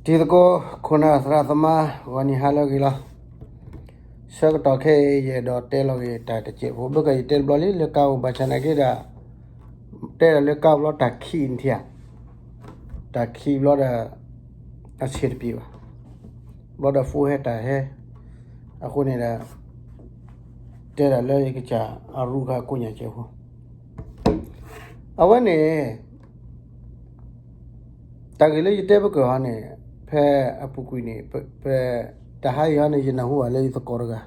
တံၤသကိး ခိၣ်နၢ်သရၣ်သမါ ဂီၤနံၤဟါလၢအဂ့ၤလီၤ. ဆၢကတီၢ်ခဲအံၤ ယအဲၣ်ဒိးတဲလီၤဂ့ၤတၢ်တစဲးဖိ ဘၣ်ဆၣ်ယတဲတဘျီလံ လၢကါအိၣ် ဘၣ်ဆၣ်သနာ်က့ဒီး တဲဒၣ်လၢကါအိၣ်ဘျီတၢ်ခံးနထံၣ်ဧါ, တၢ်ခံးဘျီဒီး အဆ့ၣ်တပံၤဘၣ်, ဘျီဒီး phone ဟဲတၢ်ဟဲ, အဃိန့ၣ်ဒီး တဲဒၣ်လၢယကစၢ်အရူခါကိးညါစဲးဖိ အဝဲန့ၣ် တၢ်ဂ့ၢ်လၢယတဲပကၢၢ်ဟီန့ၣ် ဖဲအပူၤကွံာ်န့ၣ် ဖဲ တဟါအံၤဟီန့ၣ် ယနၢ်ဟူဘၣ်လၢယသကိးတဂၤ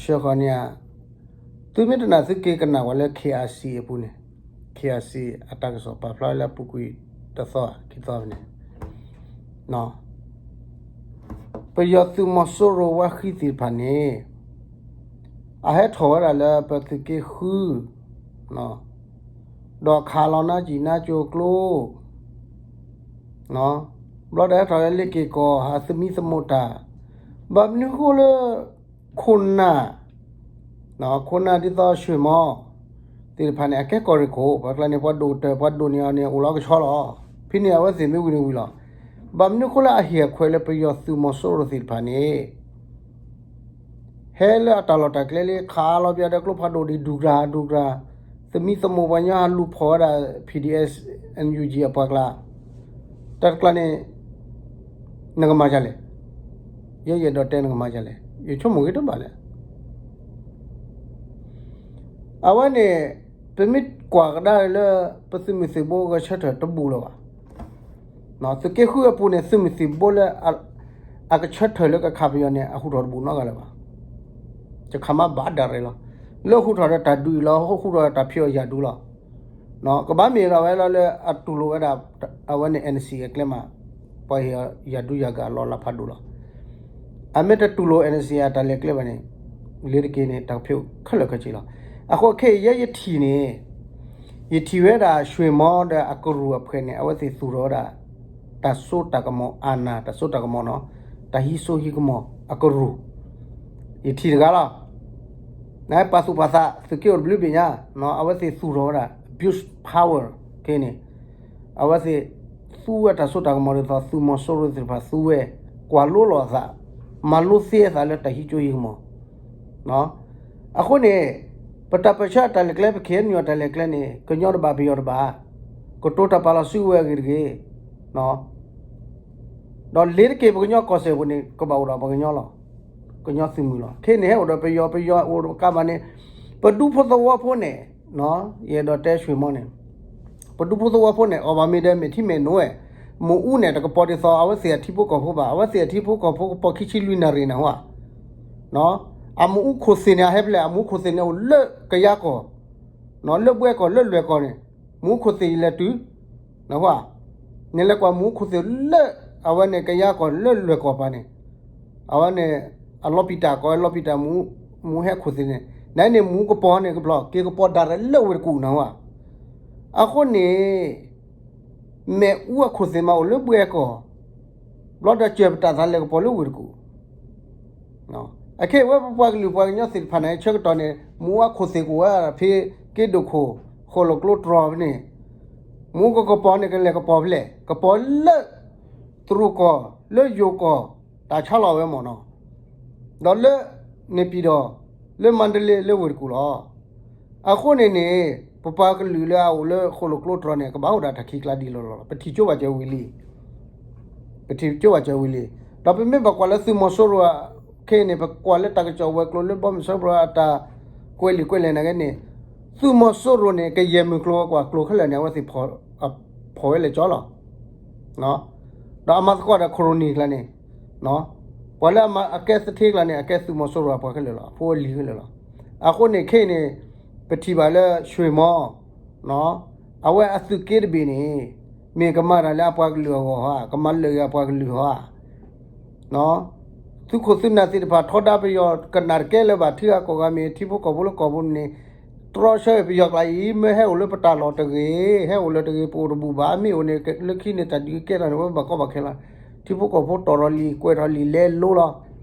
ဆှၢဃီန့ၣ်ဧါ, သုမ့ၢ်တနာ်သုက့ၤကနၣ်ဝဲလၢ K R C အပူၤန့ၣ်, K R C အတၢ်ကစီၣ်ပာ်ဖျါလၢအပူၤကွံာ်တသီခံသီန့ၣ် ပယီၤသုးမီၤစိရိၤဝါဃံသ့ၣ်တဖၣ်န့ၣ် အဟဲထီၣ်ဝဲဒၣ်လၢပသုးက့ဃု ဒီးခးလီၤနါစံၣ်နါကိၤကျိ ဘျီဒီးဟဲထီၣ်လၢလ့က့ၤကီၢ် ဟးသမံသမိးတၢ်, ဘၣ်မနုၤဃိလၢ ခိၣ်နၢ် ခိၣ်နၢ်ဒ်သိး ရွှေမော် သ့ၣ်တဖၣ်န့ၣ် အကဲကီၢ်ရ့ၣ်ခိၣ် ပှၤကျါန့ၣ် ပှၤဒိၣ်ကတၢၢ် ပှၤဒိၣ်န့ၢ်အီၤန့ၣ် အိၣ်လီၤကဆီလီၤ. ဖဲန့ၣ် အဝဲသ့ၣ်မ့ၢ်ဝံၤန့ၣ်ဝံၤလီၤ. ဘၣ်မနုၤဃိလၢအဟ့ၣ်အခွဲးလၢပယီၤသုးမီၤစိရိၤသ့ၣ်တဖၣ်န့ၣ် ဟဲလၢအတၢ်လီၢ်တၢ်ကျဲလၢ ခးလီၤပယီၤဒီးကျိဖးဒိၣ်ဒံးဒူၣ်ဒူၣ်, သမံသမိးပှၤကညီဟးလူၤဖီၣ်ဝဲဒၣ် P D S N U G အပှၤကျါ, တၢ်တကျါန့ၣ် နကမၤဒ်လဲၣ်, ယဲယအဲၣ်ဒိးတဲနကမၤဒ်လဲၣ်, ယဆိကမိၣ်ဂ့ၤတဘၣ်လဲၣ်. အဝဲန့ၣ် ပမ့ၢ်ကွၢ်ကဒါလၢ ပသုးမုၢ်သံၣ်ဘိကဆၢထၢၣ်တဘူးလၢၤဘၣ်. သုးက့ဃုအပူၤန့ၣ် သုးမုၢ်သံၣ်ဘိလၢ အကဆၢထၢၣ်လၢကခးပယီၤန့ၣ် အဟူးထီၣ်တဘူးနီတဂၤလၢၤဘၣ်. ယခးမးဘၣ်ဒၣ်ရဲၣ်လီၤ. လၢဟူးထီၣ်ဒီးတၢ်ဒုးအံၤလီၤ, ဟူးထီၣ်ဒီးတၢ်ဖံးအီၣ်ယၢ်ဒူလီၤ. ကဘၣ်မ့ၢ်ဒီးဝဲလီၤလၢအတူၢ်လိာ်ဝဲဒၣ် အဝဲန့ၣ် N C A အကျဲမး, ပှၤဟ့ၣ်ယၢ်ဒူယၢ်ဂၤအလီၢ်လၤဖးဒိၣ်လီၤ. အမ့ၢ်တတူၢ်လိာ် N C A အတၢ်လဲၤကျဲဘၣ်န့ၣ် လ့ၤတက့ၤန့ၣ် တၢ်ဖံးခဲလၢာ်ခဲဆ့လီၤ. အဃိခဲအံၤယဲယထံၣ်န့ၣ် ယထံၣ်ဝဲဒၣ် ရွှေမော် ဒီးအကရူၢ်အဖှဲးန့ၣ် အဝဲသ့ၣ်သူၣ်ထီၣ်ဝဲဒၣ် တၢ်စိတၢ်ကမီၤ အနၢ် တၢ်စိတၢ်ကမီၤနီၤ, တၢ်ဟံးစိဟံးကမီၤအကရူၢ်, ယထံၣ်တဂၤလီၤ. နပာ်သူၣ်ပာ်သး သုးက့အိၣ်တဘျုးဘ့ၣ်ညါ, အဝဲသ့ၣ်သူၣ်ထီၣ်ဝဲဒၣ် abuse power ခဲန့ၣ်, အဝဲသ့ၣ်သူဝဲတၢ်စိတၢ်ကမီၤဒ်သိး သုးမီၤစိရိၤသ့ၣ်တဖၣ်သူဝဲ, ကွၢ်လိလီၤအသး, မၤလိသ့အသးလၢတၢ်ဟံးစိဟံးကမီၤ အဃိန့ၣ် ပတၢ်ပၢၢ်ဆၢအတၢ်လဲၤကျဲ ပ K N U အတၢ်လဲၤကျဲန့ၣ် ကညီတဘၣ်ပယီၤတဘၣ်, ကတိၤတၢ်ပာ်လီၤစုကဝဲၤအဂ့ၢ်တဂ့ၤ, ဒီးလ့ၤတက့ၤပကညီကီၢ်စဲၣ်ပူၤန့ၣ် ကဘၣ်အိၣ်ဒီးပှၤကညီလီၤ, ကညီသုးမုၢ်လီၤ. ခဲအံၤန့ၣ်ဟဲအိၣ်ဒီးပယီၤ ပယီၤအိၣ်ကါမးန့ၣ်, ပဒူဖိသဝီဖိန့ၣ်, ယအဲၣ်ဒိးတဲ ရွှေမော် န့ၣ် ပဒူဖိသဝီဖိန့ၣ် အီၣ်ဘၣ်မ့ၤဒီးမဲာ်ထံမဲာ်နိဝဲ, မ့ၣ်အူန့ၣ် တကပီၤဒ်သိး အဝဲသ့ၣ်အထံဖိကီၢ်ဖိဘၣ်, အဝဲသ့ၣ်အထံဖိကီၢ်ဖိကပီၤခံဆံလွံၢ်နၣ်ရံၣ်နၢ်ဟူဧါ. အမ့ၣ်အူခိၣ်သ့ၣ်န့ၣ် အဟဲဖဲလဲၣ်, အမ့ၣ်အူခိၣ်သ့ၣ်န့ၣ်အိၣ်လၢကယါကီၢ်, လၢဘှဲကီၢ် လၢလွဲၢ်ကီၢ်န့ၣ်, မ့ၣ်အူခိၣ်သ့ၣ်လဲၤတုၤ, နၢ်ဟူဧါ, နလဲၤကွၢ်မ့ၣ်အူခိၣ်သ့ၣ်လၢ အဝဲန့ၣ်ကယါကီၢ်လၢလွဲၢ်ကီၢ်ပၤန့ၣ်, အဝဲန့ၣ် အလီၤပံာ်တၢ်ကီး လီၤပံာ်တၢ် မ့ၣ်အူဟဲခိၣ်သ့ၣ်န့ၣ်, နန့ၣ်မ့ၣ်အူကပီၤန့ၣ် ကဘျီ က့ၤကပီၤဒၣ်ရဲၣ်လၢဝ့ၢ်တကူၣ်နၢ်ဟူဧါ. အဃိန့ၣ် မ့ၣ်အူအခိၣ်သ့ၣ်မးအိၣ်လၢဘှဲကီၢ်, ဘျီဒီးစၢၤပတၢ်သးလဲၤကပီၤလၢဝ့ၢ်တကူၣ်. အခဲအံၤဝဲပပှၤကလုာ်ပှၤကညီသ့ၣ်တဖၣ်န့ၣ် ဆၢကတီၢ်န့ၣ် မ့ၣ်အူအခိၣ်သ့ၣ်ကအိၣ်ဝဲဒၣ်ဖဲ က့ဒိၣ်ခိၣ် ဃိၣ်လိာ်ကျိတြီၤဖဲန့ၣ်, မ့ၣ်အူကကပီၤန့ၣ် ကလဲၤကပီၤဖဲလဲၣ်, ကပီၤလၢ တရူးကီၢ် လၢယိၤကီၢ် တၢ်ဆါလီၤဝဲမ့ၢ်နီၤ, ဒီးလၢ န့ၣ်ပံၤဒီး လၢမါဒလ့ လၢဝ့ၢ်တကူၣ်လီၤ. အဃိန့ၣ်န့ၣ် ပပှၤကလုာ်လၢအအိၣ်လၢဃိၣ်လိာ်ကျိတြီၤန့ၣ် ကဘၣ်အိၣ်ဒီးတၢ်ခံးကျါဒ်လီၢ်လီၢ်လီၤ. ပထံၣ်ကၠိဘၣ်စၢၤဝံၤလံ, ပထံၣ်ကၠိဘၣ်စၢၤဝံၤလံ. ဒီးပမ့ၢ်ဘၣ်ကွၢ်လၢသုးမီၤစိရိၤခဲအံၤန့ၣ် ပကွၢ်လၢတၢ်ကစီၣ်ဝဲၤကျိၤလၢဘီမုၢ်စၢဖှိၣ်အတၢ်ကွဲးလံာ်ကွဲးလဲၢ်နာ်က့န့ၣ်, သုးမီၤစိရိၤန့ၣ် ကယဲၢ်မုၢ်ကျိၤဝဲၤကွာ်ကျိၤခဲလၢာ်န့ၣ် အဝဲသ့ၣ် ဖီၣ်ဝဲလဲၤကၠီလီၤ. ဒီးအမၤသကိးဒီး ခရိၣ်နံၣ် ကျါန့ၣ်, ပှၤလၢအကဲသထ့ကျါန့ၣ် အကဲသုးမီၤစိရိၤအပှၤခဲလၢာ်လီၤ, အဖိအလံၤခဲလၢာ်လီၤ. အဃိန့ၣ်ခဲအံၤန့ၣ် ပထံၣ်ဘၣ်လၢ ရွှေမော် အဝဲအသုးက့တဘ့ၣ်န့ၣ် မ့ၢ်ကမၤတၢ်လၢအပှၤကလုာ်အဂီၢ်ဧါ, ကမၤလၢာ်ဂ့ၤအပှၤကလုာ်ဧါ. သုးခိၣ်သုးနၢ်သ့ၣ်တဖၣ် ထီဒါပယီၤကနၣ်တကဲလၢၤဘၣ် ထံဂၤကီၢ်ဂၤမ့ၢ် ထံဖိကီၢ်ဖိလၢကီၢ်ပူၤန့ၣ်, တြီဆၢပယီၤကျါအံၤ မ့ၢ်ဟဲအိၣ်လၢပတၢ်လီၢ်တဂ့ၤ, ဟဲအိၣ်လၢတဂ့ၤ ပအိၣ်တဘူၣ်ဘၣ်, မ့ၢ်အိၣ်န့ၣ် လၢခံန့ၣ် တၢ်ဒုးကဲထီၣ်န့ၣ် ဝဲဘၣ်ကီဘၣ်ခဲလီၤ. ထံဖိကီၢ်ဖိတီၢ်ထီၣ်လံာ် ကွဲးထီၣ်လံာ် လဲလိလီၤ.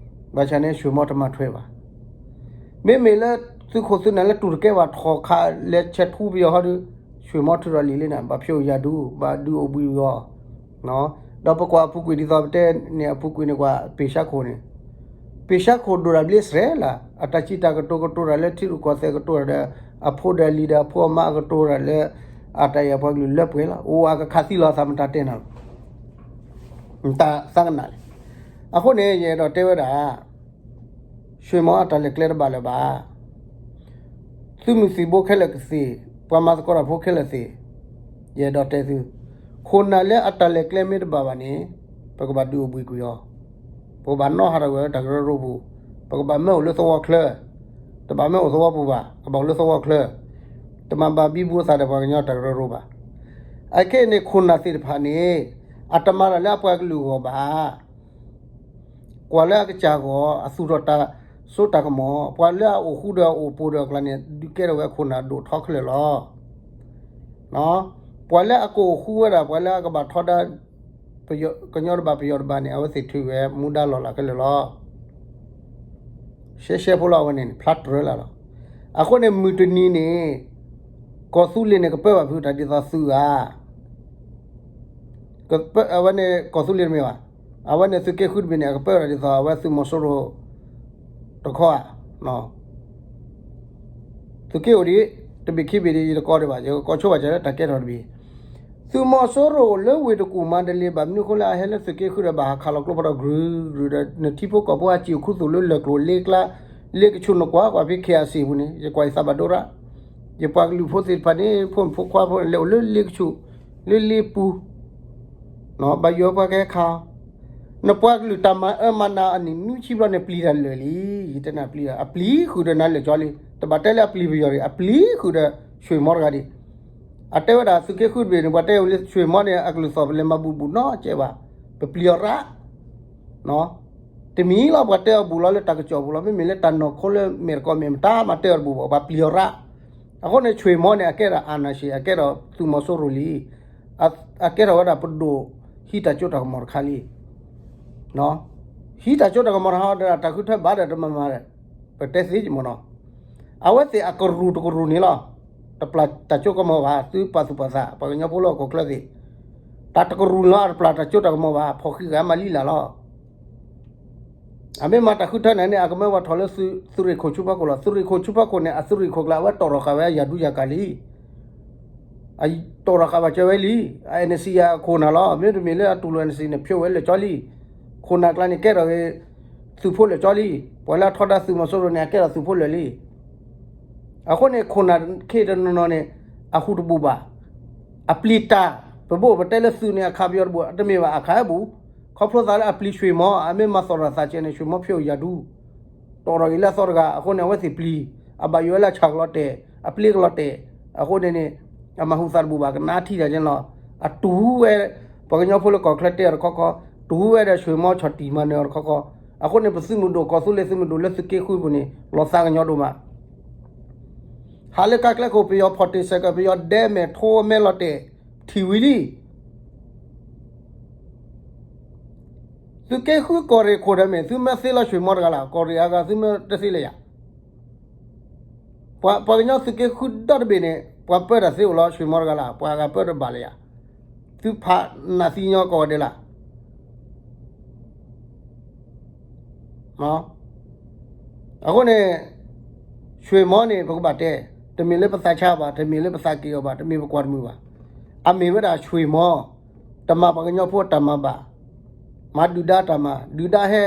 ဘၣ်ဆၣ်န့ၣ် ရွှေမော် တမၤထွဲဘၣ်. မ့မ့ၢ်လၢသုးခိၣ်သုးနၢ်လၢတူၢ်တကဲဘၣ် ထီၣ်ခးလဲၤဆဲးထူပယီၤဟီဒီး ရွှေမော် ထုးထီၣ်လံာ်လံန့ၣ် ဘၣ်ဖျိယၤဒူ ဘၣ်ဒုးအိၣ်ဘှံးဂီၤ, ဒီးပကွၢ်အပူၤကွံာ်ဒ်သိးပတဲန့ၣ် အပူၤကွံာ်န့ၣ်ကွၢ် ပ့ၢ်ဆါခိၣ်န့ၣ်, ပ့ၢ်ဆါခိၣ်ဒိၣ်တၢ်ဘျ့စဲးလၢ အတၢ်စံးတၢ်ကတိၤကတိၤတၢ်လၢထံရူၢ်ကီၢ်သဲး ကတိၤတၢ်ဒီး အဖိဒီးလံၤဒီးအဖိအမါအကတိၤတၢ်လၢ အတၢ်အဲၣ်ပှၤကလုာ်လၢပှဲၤလီၤ. အိၣ်အကခးသံလီၤအသး မတၤတဲနၤလီၤ. တၢ်သးကနၣ်လံ. အဃိန့ၣ် ယအဲၣ်ဒိးတဲဝဲဒၣ် ဆွ့ၣ်မီအတၢ်လဲၤကျဲတဘၣ်လၢၤဘၣ်. သုးမုၢ်သံၣ်ဘိခဲလၢာ်ကသ့ၣ်, ပှၤမၤသကိးတၢ်ဖိခဲလၢာ်သ့ၣ်, ယအဲၣ်ဒိးတဲသု, ခိၣ်နၢ်လၢအတၢ်လဲၤကျဲမ့ၢ်တဘၣ်ဘၣ်န့ၣ် ပကဘၣ်ဒုးအိၣ်ဘှံးကွံာ်အီၤ, ပကဘၣ်နီၣ်ဟးထီၣ်ကွံာ်ဝဲတၢ်ကရၢကရိပူၤ, ပကဘၣ်မၢအိၣ်လၢသဝီချၢ, တဘၣ်မၢအိၣ်သဝီပူၤဘၣ်, ကဘၣ်အိၣ်လၢသဝီချၢ, တမၤဘၣ်ဘံဘူအသးဒီးပှၤကညီတၢ်ကရၢကရိဘၣ်. အခဲအံၤန့ၣ် ခိၣ်နၢ်သ့ၣ်တဖၣ်န့ၣ် အတမၤတၢ်လၢအပှၤကလုာ်အဂီၢ်ဘၣ်. ကွၢ်လၢအကစၢ်ဂီၢ် အသူၣ်ထီၣ်တၢ်စိတၢ်ကမီၤ, ပှၤလၢအအိၣ်ဃူဒီးအအိၣ်ပိာ်ဒီးအကျါန့ၣ် ဒုးကဲထီၣ်ဝဲခိၣ်နၢ်ဒိၣ်ထီခဲလၢာ်လီၤ. ပှၤလၢအကအိၣ်ဃူဝဲဒၣ် ပှၤလၢအကဘၣ်ထီဒါ ကညီတဘ့ၣ်ပယီၤတဘ့ၣ်န့ၣ် အဝဲသ့ၣ်ထုးဝဲမူဒါလီၢ်လၢ်ခဲလၢာ်လီၤ. ရှဲရှဲဖိလီၤ အဝဲန့ၣ်န့ၣ် ဖျါတြၢၤလၢ်လီၤ. အဃိန့ၣ် မုၢ်တနံၤန့ၣ် ကီၢ်သူလ့ၤန့ၣ် ကပၢဘၣ်ဖုးတၢ်ဒ်သိးသုးဧါ အဝဲန့ၣ်ကီၢ်သူလ့ၤတမ့ၢ်ဘၣ်. အဝဲန့ၣ်သုးက့ဃုတဘ့ၣ်န့ၣ် အကပၢတၢ်ဒ်သိး အဝဲသုးမီၤစိရိၤ တခီဧါ. သုးက့အိၣ်ဒံး တဘ့ၣ်ခံဘ့ၣ်ဒံး ယတကိးဒံးဘၣ် ယကကိးဆိဘၣ်ကလၢတၢ်ကဲထီၣ်တဘ့ၣ်. သုးမီၤစိရိၤအိၣ်လၢဝ့ၢ်တကူၣ်မၤတလ့ၤဘၣ်မနုၤအဃိလၢအဟဲလၢသုးက့ဃုဒီးဘၣ်ဟးခးလီၤကျိဖးဒိၣ် ကြုးကြုးဒီး နထံဖိကီၢ်ဖိဟးစံၣ်အိၣ်ခူသူၣ်လၢလၢၢ်ကျိၤလ့ကျါ လ့ကဆူး နကွၢ်ကွၢ်ဖဲ ခ့ၣ်အၣ်စံၣ် အပူၤန့ၣ် ယကွၢ်ယသးဘၣ်ဒိရၣ် ယပှၤကလုာ်ဖိသ့ၣ်တဖၣ်န့ၣ် ဖိမုၣ်ဖိခွါဖိလဲၤအိၣ်လၢလ့ကဆူး လၢလ့ပူၤ ဘၣ်ယိၣ်ပှၤကဟဲခး နပှၤကလုာ်တၢ်မၤအၢမၤနးအနံၣ်နွံဆံဘျီန့ၣ် ပျံၤတၢ်လၢာ်လံ. ယတဲနၤပျံၤ အပျံၤဃုာ်ဒီးနၤလၢာ်ကၠီလံ. တဘၣ်တဲလၢအပျံၤပယီၤတဂ့ၤ အပျံၤဃုာ်ဒီးဆွ့ၣ်မီတဂၤဒံး. အတဲဝဲဒၣ်သုးက့ဃုတဘ့ၣ်န့ၣ် ပှၤတဲဝဲလၢဆွ့ၣ်မီန့ၣ် အကလုၢ်သီၣ်ပလဲၤမၤဘူၣ်ဘူၣ် နီတစဲးဘၣ်. ပပျံၤအီၤရၣ် တမံၤလီၤ ပှၤတဲအီၤဘူၣ်လီၤလၢတၢ်ကစီၣ်ပူၤလီၤ. မ့မ့ၢ်လၢတၢ်နီၢ်ခိလၢမဲာ်တကီၢ်မဲာ် မတၤမၤတဲအီၤတဘူၣ်ဘၣ် ပှၤပျံၤအီၤရၣ်. အဃိန့ၣ် ဆွ့ၣ်မီန့ၣ် အကဲထီၣ် အာဏာရှင် အကဲထီၣ်သုးမီၤစိရိၤလံ. အကဲထီၣ်ဝဲဒၣ်ပဒိၣ်ဟံးတၢ်စိတၢ်ကမီၤတခါလံ. ဟံးတၢ်စိတၢ်ကမီၤတခါဒီး တၢ်ဃုထၢဘၣ်ဒီးတမၤမၤဒီး ပတဲသ့မ့ၢ်နီၤ. အဝဲသ့ၣ်အကရူၢ်တကရူၢ်န့ၣ်လီၤ. တပျၢ်တၢ်စိကမီၤဘၣ် သုပာ်သူၣ်ပာ်သး ပှၤကညီဖိလၢဟီၣ်ခိၣ်ချၢသ့ၣ် တၢ်တကရူၢ်လီၤ အတပျၢ်တၢ်စိတၢ်ကမီၤဘၣ် ဖီၣ်ဃံးဂၤမၤလံလၢ်လီၤ. အမ့ၢ်မၤတၢ်ဃုထၢန့ၣ်န့ၣ် အကမၢဝဲထီၣ်လၢသုးရ့ၣ်ခိၣ်ဆူဖီခိၣ်လီၤ. သုးရ့ၣ်ခိၣ်ဆူဖီခိၣ်န့ၣ် အသုးရ့ၣ်ခိၣ်ကျါ အဝဲတီၢ်ထီၣ်ဃာ်ဝဲယၤဒူယၤကၤလံ. တီၢ်ထီၣ်ဃာ်ဘၣ်ကၢၤဝဲလံ. အ NCA အခိၣ်နၢ်လီၤ. မ့တမ့ၢ်လၢအတူၢ်လိာ် NCA န့ၣ် ဖျိဝဲလၢာ်ကၠီလံ. ခိၣ်နၢ်ကျါန့ၣ် ကဲထီၣ်က့ၤ သုးဖိလၢာ်ကၠီလံ. ပှၤလၢအထီဒါသုးမီၤစိရိၤန့ၣ် အကဲထီၣ်သုးဖိလၢာ်လံ. အဃိန့ၣ် ခိၣ်နၢ်ခဲအံၤတနီၤနီၤန့ၣ် အဟူတဘူၣ်ဘၣ်. အပျံၤတၢ် ပဘိၣ်ပတဲလၢသုးန့ၣ် အခးပယီၤတဘူၣ် တမ့ၢ်ဘၣ် အခးဟဲဘူၣ်. ခီဖျိသးလၢအပျံၤဆွ့ၣ်မီ အမ့ၢ်မၤသီၣ်တၢ်သးကဲန့ၣ် ဆွ့ၣ်မီဖျိယၤဒူ တီၢ်ထီၣ်က့ၤလၢအသီတဂၤ အဃိန့ၣ် အဝဲသ့ၣ်ပျံၤ အဘၣ်ယိၣ်ဝဲလၢအဆၣ်ကလီၤတဲာ် အပျ့ကလီၤတဲာ်. အဃိန့ၣ်န့ၣ် အမၤဟူးသးတဘူၣ်ဘၣ် ကနၣ်ထံၣ်တၢ်ကဲန့ၣ်လီၤ. အတူၢ်ဝဲ ပှၤကညီဖိလၢကီၢ်ချၢတဲအီၤတခီခီ တူၢ်ဝဲဒီးဆွ့ၣ်မီဆီၣ်တံၢ်မၤနၢၤအီၤတခီခီ. အဃိန့ၣ် ပသုးမုၢ်ဒိၣ် ကီၢ်သူလ့ၤသုးမုၢ်ဒိၣ်လၢသုးက့ဃုပူၤန့ၣ် လီၤသးကညီၤဒိၣ်မး ဟးလၢကါကျဲခိၣ် ပယီၤဖီၣ်တ့ၢ်စဲးကၢး ပယီၤဒဲမဲာ်ထိမဲာ်လီၤတဲာ် ထံၣ်ဝံၤလံ. သုးက့ဃုကီၢ်ရ့ၣ်ခိၣ်ဒီးမ့ၢ် သုမ့ၢ်သ့လီၤဆွ့ၣ်မီတဂၤလၢ် ကီၢ်ရ့ၣ်အဂၤ သုမ့ၢ်တသ့လၢၤယၤ. ပှၤကညီသုးက့ဃုဒီတဘ့ၣ်န့ၣ် ပှၤပၢတၢ်သ့အိၣ်လီၤ ဆွ့ၣ်မီတဂၤလၢ် ပှၤဂၤပၢတဘၣ်လၢၤယၤ. သုဖးနးသံညီကီၢ်ဂၤဒဲးလၢ် အဃိန့ၣ် ဆွ့ၣ်မီန့ၣ် ပကဘၣ်တဲ တမ့ၢ်လၢပသးဆါဘၣ် တမ့ၢ်လၢပသးက့ၤအီၤဘၣ် တမ့ၢ်ပကွၢ်တမုာ်ဘၣ်. အမ့ၢ်ဝဲဒၣ်ဆွ့ၣ်မီ တမၤပှၤကညီဖိတၢ်မၤဘၣ် မၤဒုၣ်ဒါတၢ်မၤ ဒုၣ်ဒါဟဲ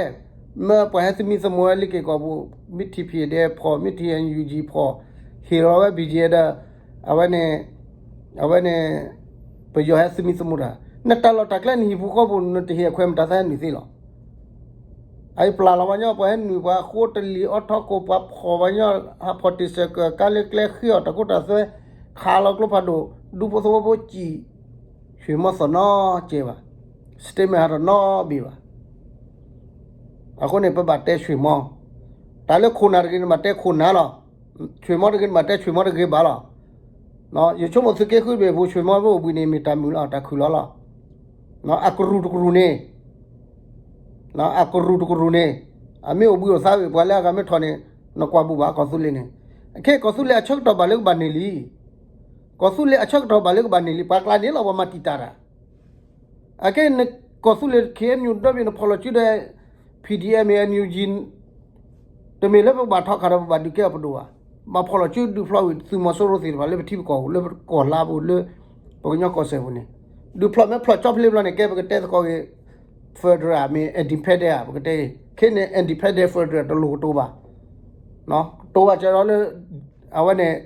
မၢပှၤဟဲသမံသမိးဝဲလၢက့ၤကီၢ်ပူၤ မ့ၢ် ထံၣ်ဖံးဒဲးဖီၣ် မ့ၢ် ထံၣ် NUG ဖီၣ် ဟ့ၣ်လီၤဝဲ ဘံၣ်ကၠံ ဒီး အဝဲန့ၣ် အဝဲန့ၣ် ပယီၤဟဲသမံသမိးတၢ် နတၢ်လီၢ်တၢ်ကျဲနဟံၣ်ဖိဃီဖိ နတဟ့ၣ်အခွဲးမတၤသၢဟဲနုာ်သ့လီၤ. အအံၤပျၢ်လီၤပှၤကညီ ပှၤဟဲနုာ် ပှၤဃိတလံၤအီထီခိၣ် ပှၤဖီၣ်ပှၤကညီ ဟးဖီၣ်တ့ၢ်စဲးကၢး ကါလၢကျဲဃ့အီၣ်တၢ်ခိတၢ်သွဲ ခးလီၤကျိဖးဒိၣ် ဒူဖိသဝီဖိစံၣ် ဆွ့ၣ်မီသီၣ်နီတစဲးဘၣ် statement ဟးထီၣ်နီတဘ့ၣ်ဘၣ်. အဃိန့ၣ် ပဘၣ်တဲဆွ့ၣ်မီ တၢ်လၢခိၣ်နၢ်တဂ့ၤန့ၣ် ဘၣ်တဲခိၣ်နၢ်လီၤ. ဆွ့ၣ်မီတဂ့ၤန့ၣ် ဘၣ်တဲဆွ့ၣ်မီတဂ့ၤဘၣ်လီၤ. ယဆိကမိၣ်သုးက့ဃုတဘ့ၣ်ပူၤ ဆွ့ၣ်မီမ့ၢ်အိၣ်ဘှံးန့ၣ် မ့ၢ်တၢ်မုာ်လီၤ တၢ်ခုၣ်လီၤလီၤ. အကရူၢ်တကရူၢ်န့ၣ် အကရူၢ်တကရူၢ်န့ၣ် အမ့ၢ်အိၣ်ဘှံးအိၣ်သါဝံၤ ပှၤလၢအဂၤမ့ၢ်ထီၣ်န့ၣ် နကွၢ်ဘူးဘၣ် ကီၢ်သူလ့ၤန့ၣ်. အခဲ ကီၢ်သူလ့ၤအဆၢကတီၢ်ဘၣ်လၢကဘၣ်န့ၢ်လံ. ကီၢ်သူလ့ၤအဆၢကတီၢ်ဘၣ်လၢကဘၣ်န့ၢ်လံ ပှၤကျါန့ၣ်လီၤ ပှၤမၤတံာ်တာ်တၢ်. အခဲ န ကီၢ်သူလ့ၤ ခ့ၣ်အဲၣ်ယူၣ် ဒီဘ့ၣ်န့ၣ် ဖီၣ်လီၤစုဒီး ပီၣ်ဒီအ့ၣ်မ့ၢ် အၣ်အၣ်ယူၣ် တမ့ၢ်လၢပကဘၣ်ထီခးဒီးပဘၣ်ဒုးကဲအီၤပဒိၣ်ဘၣ်. ဘၣ်ဖီၣ်လီၤစုဒုးဖျိးဝံၤ သုးမီၤစိရိၤသ့ၣ်တဖၣ်လၢပထံပကီၢ်ပူၤ လၢပကီၢ်လါပူၤ လၢပကညီကီၢ်စဲၣ်ပူၤန့ၣ် ဒုးဖျိးမ့ၢ်ဖျိးကၠီဖျ့ဘျီန့ၣ် ကဲပကတဲသကိးဂ့ၤ federal မ့ၢ် independent ဧါ ပကတဲဂ့ၤ ခဲအံၤန့ၣ် independent federal တလိၣ်ကတိၤဘၣ်. ကတိၤဘၣ်စၢၤဒီးလၢ အဝဲန့ၣ်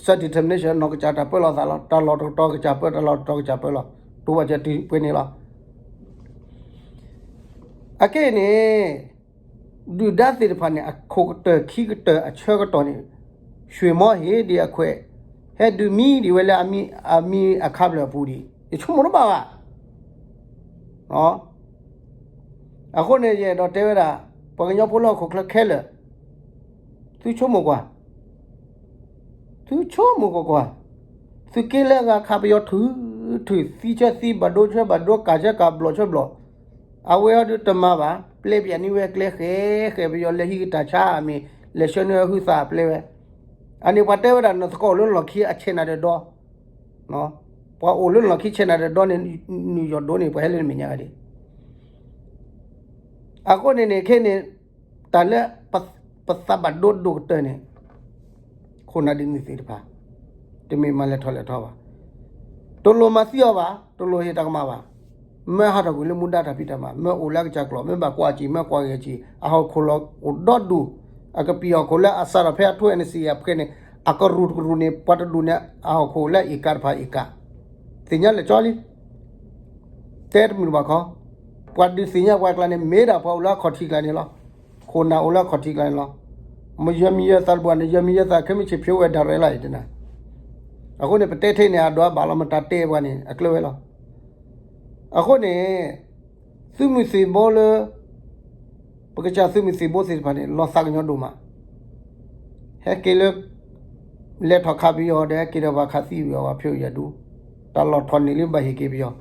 self determination နီၢ်ကစၢ်တၢ်ပၢလီၤသးလီၤ. တၢ်လီၢ်တကတီၤကစၢ်ပၢ တၢ်လီၢ်တကတီၤကစၢ်ပၢလီၤ. တိၤဘၣ်စၢၤတုၤပှဲၤန့ၣ်လီၤ. အခဲအံၤန့ၣ် ဒုၣ်ဒါသ့ၣ်တဖၣ်န့ၣ် အခိၣ်ကတၢၢ်ခံကတၢၢ်အဆၢကတီၢ်န့ၣ် ဆွ့ၣ်မီဟ့ၣ်ဒံးအခွဲး ဟဲဒုးမံဒံးဝဲလၢအမံအခါဖျၢၣ်အပူၤဒံး ယဆိကမိၣ်တဘၣ်ဘၣ်. အဃိန့ၣ် ယအဲၣ်ဒိးတဲဝဲဒၣ် ပှၤကညီဖိလၢဟီၣ်ခိၣ်ချၢခဲလၢာ် သုဆိကမိၣ်ကွၢ်, သုဆိကမိၣ်ကွၢ်ကွၢ်, သုးက့လၢအဂၤခးပယီၤထုးထုး သံဆၢသံ ဘၣ်ဒိဆၢဘၣ်ဒိ ကၢ်ဆၢကၢ် ဘျီၣ်ဆၢဘျီၣ်, အဝဲအံၤဒုးတမၤဘၣ်, ပျဲပၠးန့ၢ်ဝဲကျဲဃဲဃဲ ပယီၤလဲၤဟံးက့ၤတၢ်ဆါအမ့ၢ် လဲၤဆှၢန့ၢ်ဝဲဟုသးအပျဲဝဲ, အန့ၣ်ပှၤတဲဝဲဒၣ် နသကိးအိၣ်လၢလီၢ်ခံအဆဲးနၤဒီးဒီ ပှၤအိၣ်လၢလီၢ်ခံဆဲးနၤဒီးဒီန့ၣ် နုာ်ယီၢ်ဒိၣ်န့ၣ် ပှၤဟဲလၢနမဲာ်ညါဂၤဒံး အဃိန့ၣ်န့ၣ် ခဲန့ၣ် တၢ်လၢပသးဘၣ်ဒိဒိၣ်ကတၢၢ်န့ၣ် ခိၣ်နၢ်ဒ်န့ၣ်သ့ၣ်တဖၣ် တမ့ၢ်မၤလဲၤထီၣ်လဲၤထီဘၣ်. တလိၣ်မၤသံအီၤဘၣ်, တလိၣ်ဟ့ၣ်တၢ်ကမၣ်ဘၣ်. မ့ၢ်ဟးထီၣ်ကွံာ်လၢမူဒါတၢ်ဖံးတၢ်မၤ, မ့ၢ်အိၣ်လၢအကစၢ်ကျိာ်, မ့ၢ်ဘၣ်ကွၢ်စံာ်, မ့ၢ်ကွၢ်ဂဲၤစံာ်, အဟီၣ်ခိၣ်လီၤအိၣ်ဒီဒူၣ်, အကပံာ်ဟီၣ်ခိၣ်လၢအစးထီၣ်ဖဲအထိ NCA အဖှဲန့ၣ် အကရူၢ်တကရူၢ်န့ၣ် ပှၤတဒူၣ်န့ၣ် အဟီၣ်ခိၣ်လၢအအ့ၣ်ကးတဖၣ်အ့ၣ်ကး, သ့ၣ်ညါလၢာ်ကၠီလံ တဲတမုာ်တဘၣ်ခီ, ပှၤဒုးသ့ၣ်ညါပှၤကျါန့ၣ် မ့ၢ်ဒၣ်ပှၤအိၣ်လၢအခီၣ်ထံးကျါန့ၣ်လီၤ. ခိၣ်နၢ်အိၣ်လၢအခီၣ်ထံးကျါန့ၣ်လီၤ. မယၢၤမံယၢၤသးတဘၣ်န့ၣ် ယၢၤမံယၢၤသးခဲမုၢ်ဆ့ၣ်ဖျိဝဲဒၣ်ရဲလီၤ ယတဲနၤ. အဃိန့ၣ် ပတဲထဲန့ၣ် အဒိးအဘၣ်လီၤ မတၤတဲပှၤန့ၣ် အကျၢၤဝဲလီၤ. အဃိန့ၣ် သုးမုၢ်သံၣ်ဘိလၢ ပကစၢ်သုးမုၢ်သံၣ်ဘိသ့ၣ်တဖၣ်န့ၣ် လီၤသးကညီၤဒိၣ်မး, ဟဲက့ၤလၢ လဲၤထီၣ်ခးပယီၤဒီး ဟဲက့ၤဒီးပှၤခးသံဝံၤအီၤ ပှၤဖၠိယၤဒူ, တၢ်လီၢ်ထီၣ်န့ၢ်လံဘၣ်ဟ့ၣ်က့ၤပယီၤ,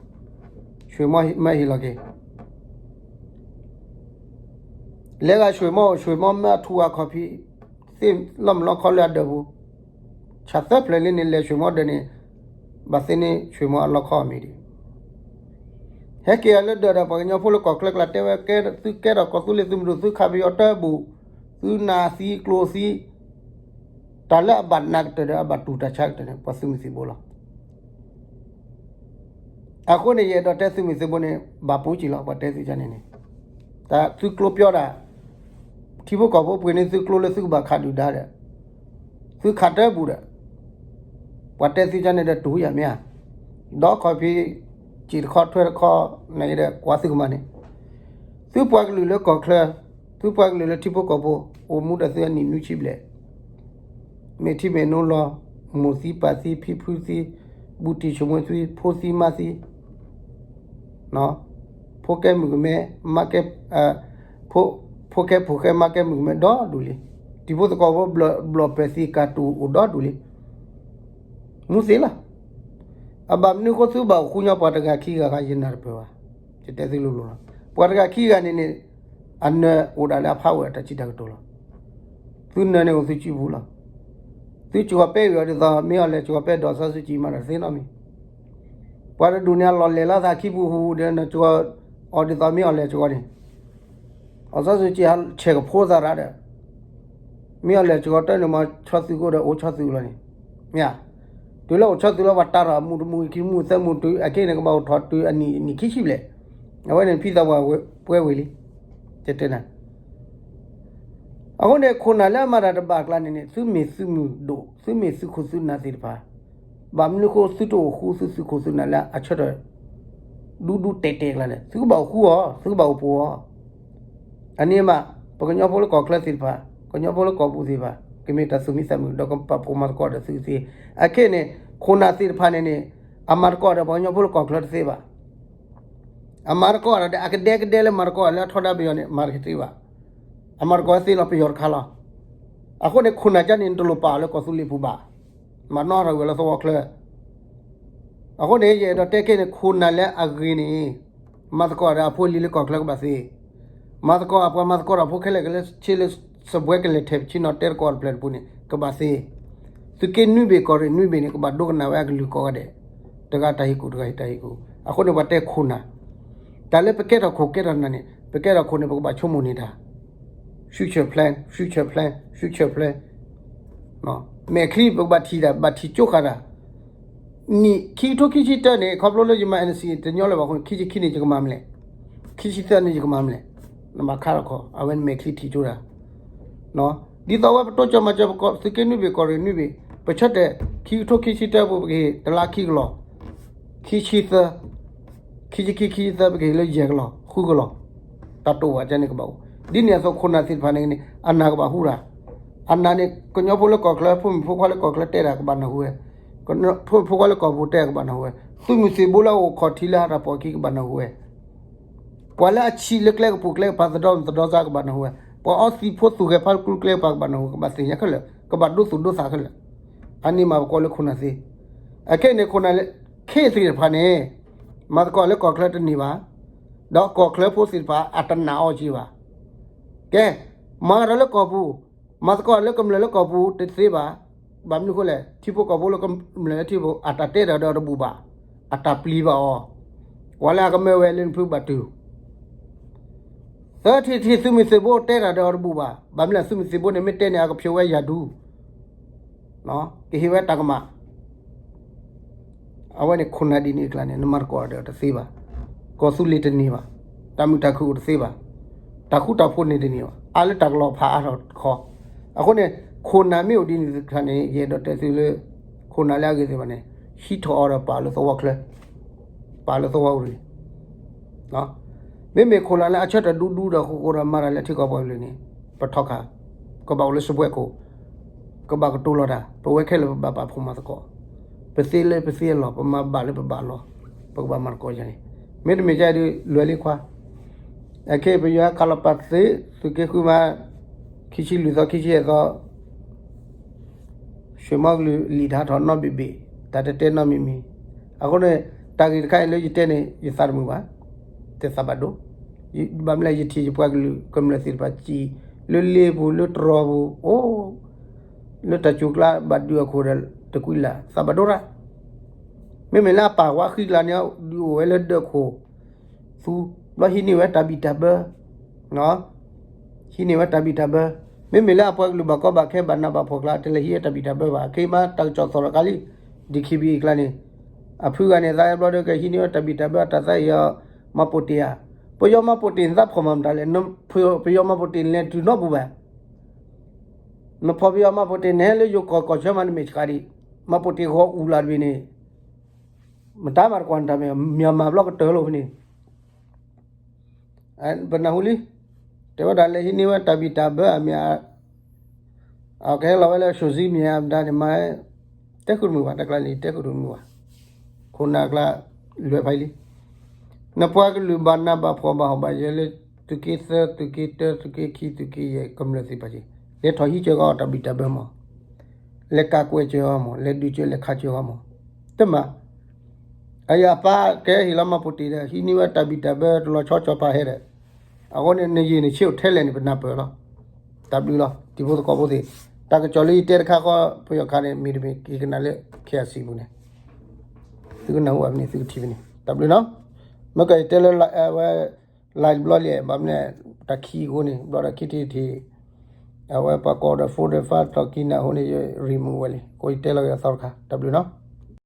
ဆွ့ၣ်မီမ့ၢ်ဟ့ၣ်လီၤက့ၤ လဲၤဂၤဆွ့ၣ်မီအိၣ် ဆွ့ၣ်မီမ့ၢ်အထူအကီၢ်ဖံး, သ့ၣ်လီၤမုၢ်လီၤခီလၢအဒၢးပူၤ, ဆၣ်သၢဖျၢၣ်လံန့ၣ် လဲၤဆွ့ၣ်မီဒၢးန့ၣ် ဘၣ်သ့န့ၢ်ဆွ့ၣ်မီအလီၢ်ခီအမံၤဒံး, ဟဲက့ၤအီၤလၢဒၢးဒီး ပှၤကညီဖိလၢကီၢ်ချၢကျါတဲဝဲ ကဲသုကဲထီၣ်ကီၢ်သူလ့ၤသုးမုၢ်ဒိၣ် သုခးပယီၤတၢ်ဘူၣ်, သုနးသံကျိၤသံ, တၢ်လၢအဘၣ်နးကတၢၢ်ဒီး အဘၣ်တူၢ်တၢ်ဆါကတၢၢ်န့ၣ် ပှၤသုးမုၢ်သံၣ်ဘိလီၤ. အဃိန့ၣ် ယအဲၣ်ဒိးတဲသုးမုၢ်သံၣ်ဘိန့ၣ် ဘၣ်ပူၤကံၢ်လီၤ ပှၤတဲသုကန့ၣ်န့ၣ်, တၢ်သုကျိပျီဒၣ် ထံဖိကီၢ်ဖိပှ့ၤန့ၢ်သုကျိလၢသုကဘၣ်ခးဒုၣ်ဒါဒီး, သုခးတၢ်ဘူၣ်ဒီး, ပှၤတဲသုကန့ၣ်ဒီးတူၢ်ယၤမ့ၢ်ဧါ, ဒီးခီၣ်ဖံး စံၣ်တခီထွဲတခီ, နဒီးကွၢ်သုကမၤန့ၣ်, သုပှၤကလုာ်လၢကီၢ်ချၢ, သုပှၤကလုာ်လၢထံဖိကီၢ်ဖိ အိၣ်မူဒီးသုအနံၣ်နွံဆံဘျဲၣ် မ့ၢ်ထံမ့ၢ်နိလီၤ, မိၢ်သံပၢ်သံ ဖံဖုသံ, ဘူးတံၢ်ဆိမိၣ်သံ, ဖိသံမါသံ, ဖိကဲမုၣ်ကမဲ, မါကဲ, ဖိ, ဖိကဲဖိဃဲ မါကဲမုၣ်ကမဲဒီဒူၣ်လံ. တံၤဖိသကိးဖိဘျီၣ်ပၢၢ်သံကၢ်တူၢ်အိၣ်ဒီဒူၣ်လံ. မူသ့လီၤ. အဘၣ်မနုၤဃိသုဘၣ်အိၣ်ဃူညီပှၤတဂၤခံဂၤဂၤ ယနၢ်တပၢၢ်ဘၣ်. ယတဲသုလိၤလိၤလီၤ. ပှၤတဂၤခံဂၤန့ၣ်န့ၣ် အနၢၤအိၣ်ဒၣ်လၢအဖးဝဲၢ်တၢ်စံးတၢ်ကတိၤလီၤ. သုနၢၤန့ၣ်အိၣ်သုစုပူၤလီၤ. သုစှီၤပဲအံၤအီၤဒ်သိး မ့ၢ်အီၤလဲၤစှီၤပဲဒီးစီၤစုကၠံမၤတၢ်သ့နီတမံၤ. ပှၤတဒူၣ်န့ၣ် အလီၢ်လဲၤလီၤသးခံပူၤဟူဒီး နစှီၤအီၤဒ်သိးမ့ၢ်အီၤလဲၤစှီၤန့ၣ် အီၤစီၤစုကၠံဟးဆဲးကဖိသးရၣ်ဒီး မ့ၢ်အီၤလဲၤစှီၤတၢ်န့ၣ်မ့ၢ်ဆီသုးကိၣ်ဒီးအိၣ်ဆီသုးလီၤန့ၣ်, မ့ၢ်ဧါ. တုၤလၢအိၣ်ဆီသုးလီၤ ပှၤတၢ်ထီၣ်အမူးတမူးခံမူးသၢမူးတုၤအခဲအံၤန့ၣ် ကဘၣ်အိၣ်ထီၣ်တုၤအနံၣ်ခံဆံဘျဲၣ်. အဝဲန့ၣ်ဖံသးပှၢ်ပှဲၤဝံၤလံ. တဲတဲနၤ အဃိန့ၣ် ခိၣ်နၢ်လၢအမၤတၢ်တဘၣ်အကျါန့ၣ်န့ၣ် သုမ့ၢ်သုးမုၢ်ဒိၣ် သုမ့ၢ်သုးခိၣ်သုးနၢ်သ့ၣ်တဖၣ် ဘၣ်မနုၤဃိသုတအိၣ်ဃူသုသုးခိၣ်သုးနၢ်လၢအဆၢထၢၣ် ဒူဒူတဲာ်တဲာ်အကျါလဲၣ်. သုကဘၣ်အိၣ်ဃူအီၤ သုကဘၣ်အိၣ်ပှဲၤအီၤ. အန့ၣ်မး ပကညီဖိလၢကီၢ်ချၢသ့ၣ်တဖၣ် ကညီဖိလၢကီၢ်ပူၤသ့ၣ်တဖၣ် ကမ့ၢ်တၢ်သူၣ်မံသးမုာ် ဒီးကပာ်ဖှိၣ်မၤသကိးဒီးသုသ့. အခဲအံၤန့ၣ် ခိၣ်နၢ်သ့ၣ်တဖၣ်န့ၣ်န့ၣ် အမၤသကိးဒီးပှၤကညီဖိလၢကီၢ်ချၢတသ့ဘၣ်. အမၤသကိးဒီး အကဒဲကဒဲလၢမၤသကိးလၢအထီဒါပယီၤန့ၣ် မၤတကသ့ဘၣ်. အမၤသကိးသ့လီၤပယီၤတခါလီၤ. အဃိန့ၣ် ခိၣ်နၢ်ကန့ၣ် နတလိၣ်ပာ်အီၤလၢကီၢ်သူလ့ၤပူၤဘၣ်. မၤနီၣ်ထီၣ်ဝဲလၢသဝီချၢ. အဃိန့ၣ် ယအဲၣ်ဒိးတဲခဲန့ၣ် ခိၣ်နၢ်လၢအဂ့ၤန့ၣ် မၤသကိးဒီးအဖိအလံၤလၢကီၢ်ချၢကဘၣ်သ့. မၤသကိးအပှၤမၤသကိးဒီးဖိခဲလၢာ်ကလၢ ဆ့လၢစပွဲကလဲၤထဲပဆ့နီၤတဲသကိးတဖျၢၣ်တပူၤန့ၣ် ကဘၣ်သ့. သုးက့နွံဘ့ၣ်ကီၢ်ရ့ၣ်နွံဘ့ၣ်န့ၣ် ကဘၣ်ဒိကနၣ်ဝဲအကလုၢ်ကိးဂၤဒဲး. တဂၤတၢ်ဟ့ၣ်ကူၣ် တဂၤဟ့ၣ်တၢ်ဟ့ၣ်ကူၣ်. အဃိန့ၣ် ပှၤတဲခိၣ်နၢ် တၢ်လၢပကဲထီၣ်ခိၣ်ကဲထီၣ်နၢ်န့ၣ် ပကဲထီၣ်ခိၣ်န့ၣ် ပကဘၣ်ဆိကမိၣ်န့ၢ်တၢ် future plan, future plan, future plan. မဲာ်ချံပကဘၣ်ထံၣ်တၢ် ဘၣ်ထံၣ်ကၠိဃာ်တၢ် နံၣ်ခံကထိခံဆံတၢန့ၣ် ခီဖျိလၢယမၤ N C တညီလၢၤဘၣ်အဃိန့ၣ် ခံဆံခံန့ၣ် ယကမၤမလဲၣ်, ခံဆံသၢန့ၣ် ယကမၤမလဲၣ်, နဘၣ်ခါထီၣ်ခီ အဝဲန့ၣ်မဲာ်ချံထံၣ်ကၠိတၢ် ဒ်သိးဝဲပတိစၢၤမၤစၢၤပသုးက့နွံဘ့ၣ် ကီၢ်ရ့ၣ်နွံဘ့ၣ် ပဆၢတဲာ် ခံကထိခံဆံတၢပူၤ ပကဟ့ၣ်တလါခံကလီၢ်, ခံဆံသၢ, ခံဆံခံ ခံဆံသၢ ပကဟ့ၣ်လၢယဲၢ်ကလီၢ် ဃုကလီၢ်, တၢ်တိာ်ဝဲန့ၣ်ကဘၣ်အိၣ်, ဒ်န့ၣ်အသိးခိၣ်နၢ်သ့ၣ်တဖၣ်န့ၣ် အနၢ်ကဘၣ်ဟူတၢ်, အနၢ်န့ၣ် ကညီဖိလၢကီၢ်ချၢ ဖိမုၣ်ဖိခွါလၢကီၢ်ချၢတဲတၢ်ကဘၣ်နၢ်ဟူဝဲ, ဖိမုၣ်ဖိခွါလၢကီၢ်ပူၤတဲကဘၣ်နၢ်ဟူဝဲ, သုးမုၢ်သံၣ်ဘိလၢအအိၣ်ခီၣ်ထံးလၢဟးတၢ်ပှီၢ်ခံကဘၣ်နၢ်ဟူဝဲ ပှၤလၢအဆံးလၢကျဲကပူၤကျဲကပၤ သဒီသဒီသးကဘၣ်နၢ်ဟူဝဲ, ပှၤအီသံးဖိသူၣ်ဂဲၤဖးကျူကျဲကပၤကဘၣ်နၢ်ဟူ ကဘၣ်သ့ၣ်ညါခဲလၢာ် ကဘၣ်ဒိသူၣ်ဒိသးခဲလၢာ်, အန့ၣ်မးပကိးလၢခိၣ်နၢ်သ့, အခဲအံၤန့ၣ်ခိၣ်နၢ်လၢ ခ့သ့ၣ်တဖၣ်န့ၣ် မၤသကိးလၢကီၢ်ချၢတန့ၢ်ဘၣ်, ဒီးကီၢ်ချၢဖိသ့ၣ်တဖၣ်အတနာ်အီၤက့ၤဘၣ်, ကဲ, မၤဒီးလၢကီၢ်ပူၤ, မၤသကိးလၢကမျၢၢ်လၢကီၢ်ပူၤတသ့ဘၣ်, ဘၣ်မနုၤအဃိလဲၣ် ထံဖိကီၢ်ဖိလၢကမျၢၢ်လၢထံဖိ အတၢ်တဲတၢ်ဒီးတဘူၣ်ဘၣ်, အတၢ်ပျံၤဘၣ်အီၤ, ပှၤလၢအကမၢဝဲလၢနဖုဘၣ်တုၤ သၢထံၣ်ထံၣ်သုးမုၢ်သံၣ်ဘိတဲတၢ်ဒီးအီၤတဘူၣ်ဘၣ်, ဘၣ်မနုၤလဲၣ် သုးမုၢ်သံၣ်ဘိန့ၣ် မ့ၢ်တဲန့ၣ် အကဖျိးဝဲယၤဒူ, ကဟ့ၣ်ဝဲတၢ်ကမၣ်, အဝဲန့ၣ်ခိၣ်နၢ်ဒ်န့ၣ်အကျါန့ၣ် နမၤသကိးဒီးတသ့ဘၣ်, ကီၢ်သူလ့ၤတန့ၢ်ဘၣ်, တၢ်မုာ်တၢ်ခုၣ်အိၣ်တသ့ဘၣ်, တၢ်ဃူတၢ်ဖိးန့ၣ်တန့ၢ်ဘၣ်, အါလၢတၢ်ကလီၤဖးအါထီၣ်တခီ, အဃိန့ၣ် ခိၣ်နၢ်မ့ၢ်အိၣ်ဒ်န့ၣ်တခါန့ၣ် ယအဲၣ်ဒိးတဲသုလၢ ခိၣ်နၢ်လၢအဂ့ၤသ့ၣ်တဖၣ်န့ၣ် ဟံးထီၣ်အီၤဒီးပာ်လၢသဝီချၢ, ပာ်လၢသဝီအူရ့ၣ်, မ့မ့ၢ်ခိၣ်နၢ်လၢအဆၢထၢၣ်ဒူဒူဒီးဃိဃိဒီးမၤတၢ်လၢထံကီၢ်ပှၤကလုာ်န့ၣ် ပထီခါ, ကဘၣ်အိၣ်လၢစပွဲခိၣ်, ကဘၣ်ကတိၤလီၤတၢ်, ပဝဲခဲလၢာ်ပဘၣ်ပာ်ဖှိၣ်မၤသကိး, ပသ့လၢပသ့အလီၢ် ပမၤဘၣ်လၢပဘၣ်လီၢ်, ပကဘၣ်မၤသကိးယၤန့ၣ်, မ့တမ့ၢ်ကဲဒုးလွဲၢ်လံခွါ, အခဲအံၤပယီၤဟဲခးလီၤပာ်သ့, သုးက့ဃုမၤ, ခံဆံလွံၢ်သီ ခံဆံယဲၢ်သီ ဆွ့ၣ်မီကလုာ်လံာ်တဟးထီၣ်နီတဘ့ၣ်ဘ့ၣ်, တၢ်တတဲနီတမံၤမံၤ, အဃိန့ၣ် တၢ်ဂ့ၢ်တခါအံၤလၢယတဲန့ၣ် ယသးတမုာ်ဘၣ်, တသးဘၣ်ဒိ, ဘၣ်မနုၤလဲၣ် ယထံၣ်ယပှၤကလုာ်ကမျၢၢ်သ့ၣ်တဖၣ်စံး, လၢလ့ပူၤလၢတရီပူၤ, အိၣ်, လၢတၢ်စူၤကျါဘၣ်ဒုးအခိၣ်ဒီးတကွံလၢ် သးဘၣ်ဒိရၣ်, မ့မ့ၢ်လၢအပၢ်ဝါဃံကျါန့ၣ် ဒုးအိၣ်ဝဲလၢဒၢးခိၣ် သူ, ဘျီဟံးန့ၢ်ဝဲတၢ်ဘံၣ်တၢ်ဘၢ, ဟံးန့ၢ်ဝဲတၢ်ဘံၣ်တၢ်ဘၢ, မ့မ့ၢ်လၢအပှၤကလုာ်ဘၣ်ကီဘၣ်ခဲဘၣ်နးဘၣ်ဖှီၣ်ကျါ တလဲၤဟံးဝဲတၢ်ဘံၣ်တၢ်ဘၢဘၣ်, ခဲအံၤမးတၢ်ကစီၣ်သီၣ်လီၤကါလံ, DKBA ကျါန့ၣ်, အဖုဂၤန့ၣ် သးအဲၣ်ဘျီဒီးကဟံးန့ၢ်ဝဲတၢ်ဘံၣ်တၢ်ဘၢ တၢ်သးအံၤအီၤ, မၤပိာ်တ့ၢ်ဧါ, ပယီၤမၤပိာ်တ့ၢ်န့ၣ် သးဖှီၣ်မၤမတၤလဲၣ်, ပယီၤမၤပိာ်တ့ၢ်န့ၣ် လဲၤတုၤနီတပူၤဘၣ်, နဖှီၣ်ပယီၤမၤပိာ်တ့ၢ်န့ၣ် ဟဲလၢယိၤကီၢ်ကီၢ်ဆၢမးနမ့ၢ်ဆှးဒံး, မၤပိာ်တ့ၢ်ဂီၤအူလၢ်တဘ့ၣ်န့ၣ် မတၤမၤတကွၢ်နတၢ်မ့ၢ် မၤဘျီကတၢၢ်လီၤဖဲန့ၣ်, ပနၢ်ဟူလံ, တဲဝဲဒၣ်လဲၤဟံးန့ၢ်ဝဲတၢ်ဘံၣ်တၢ်ဘၢအမ့ၢ်, အကဟဲလီၤဝဲလၢ social media မတၤန့ၣ်မး, တဲဃုာ်တမုာ်ဘၣ် တၢ်ကျါန့ၣ် တဲဃုာ်တမုာ်ဘၣ်, ခိၣ်နၢ်ကျါ, လွဲၢ်ဖးလံ, နပှၤကလုာ်ဘၣ်နးဘၣ်ဖှီၣ်ဘၣ်ဟီၣ်ဘၣ်ယၢၤလၢ သုးက့သၢ သုးက့တၢ သုးက့ခံ သုးက့ယဲၢ် ကမျၢၢ်သ့ၣ်တဖၣ်က့ၤ, လဲၤထီၣ်ဟံးစၢၤဃီတၢ်ဘံၣ်တၢ်ဘၢမး, လဲၤကးကွဲးစၢၤဃီမး လဲၤဒုးစၢၤလဲၤခးစၢၤဃီမး, တမ့ၢ် အယၤအပၢ်ကဟ့ၣ်လီၤမၤပိာ်တ့ၢ်ဒီး ဟံးန့ၢ်ဝဲတၢ်ဘံၣ်တၢ်ဘၢတလီၤဆီဆီဖးဟဲဒီး, အဃိန့ၣ် နယံာ်နဆ့အိၣ်ထဲလဲၣ်န့ၣ် ပနၢ်ပၢၢ်လီၤ, တၢ်ဘျုးလီၤ တံၤဖိသကိးဖိသ့ၣ်, တၢ်ကစီၣ်လၢယတဲတခါဃီ ပယီၤခးန့ၣ် မ့တမ့ၢ်က့ၤကနၣ်လၢ KIC ပူၤန့ၣ်, သုကနၢ်ဟူဘၣ်ဖဲန့ၣ် သုကထံၣ်ဖဲန့ၣ် တၢ်ဘျုးနီၤ, မ့ၢ်ကယတဲလၢ အဝဲ live တဘျီလံ ဘၣ်မနုၤလဲၣ် တၢ်ခံအဃိန့ၣ် ဘျီဒီးခံထံၣ်ထံၣ်, အဝဲပှၤကိးဒီး folder file တီၢ်ကံနၢ်အဃိန့ၣ် ယ remove ဝဲလံ, အဃိယတဲလီၤက့ၤအသီတခါ တၢ်ဘျုးနီၤ.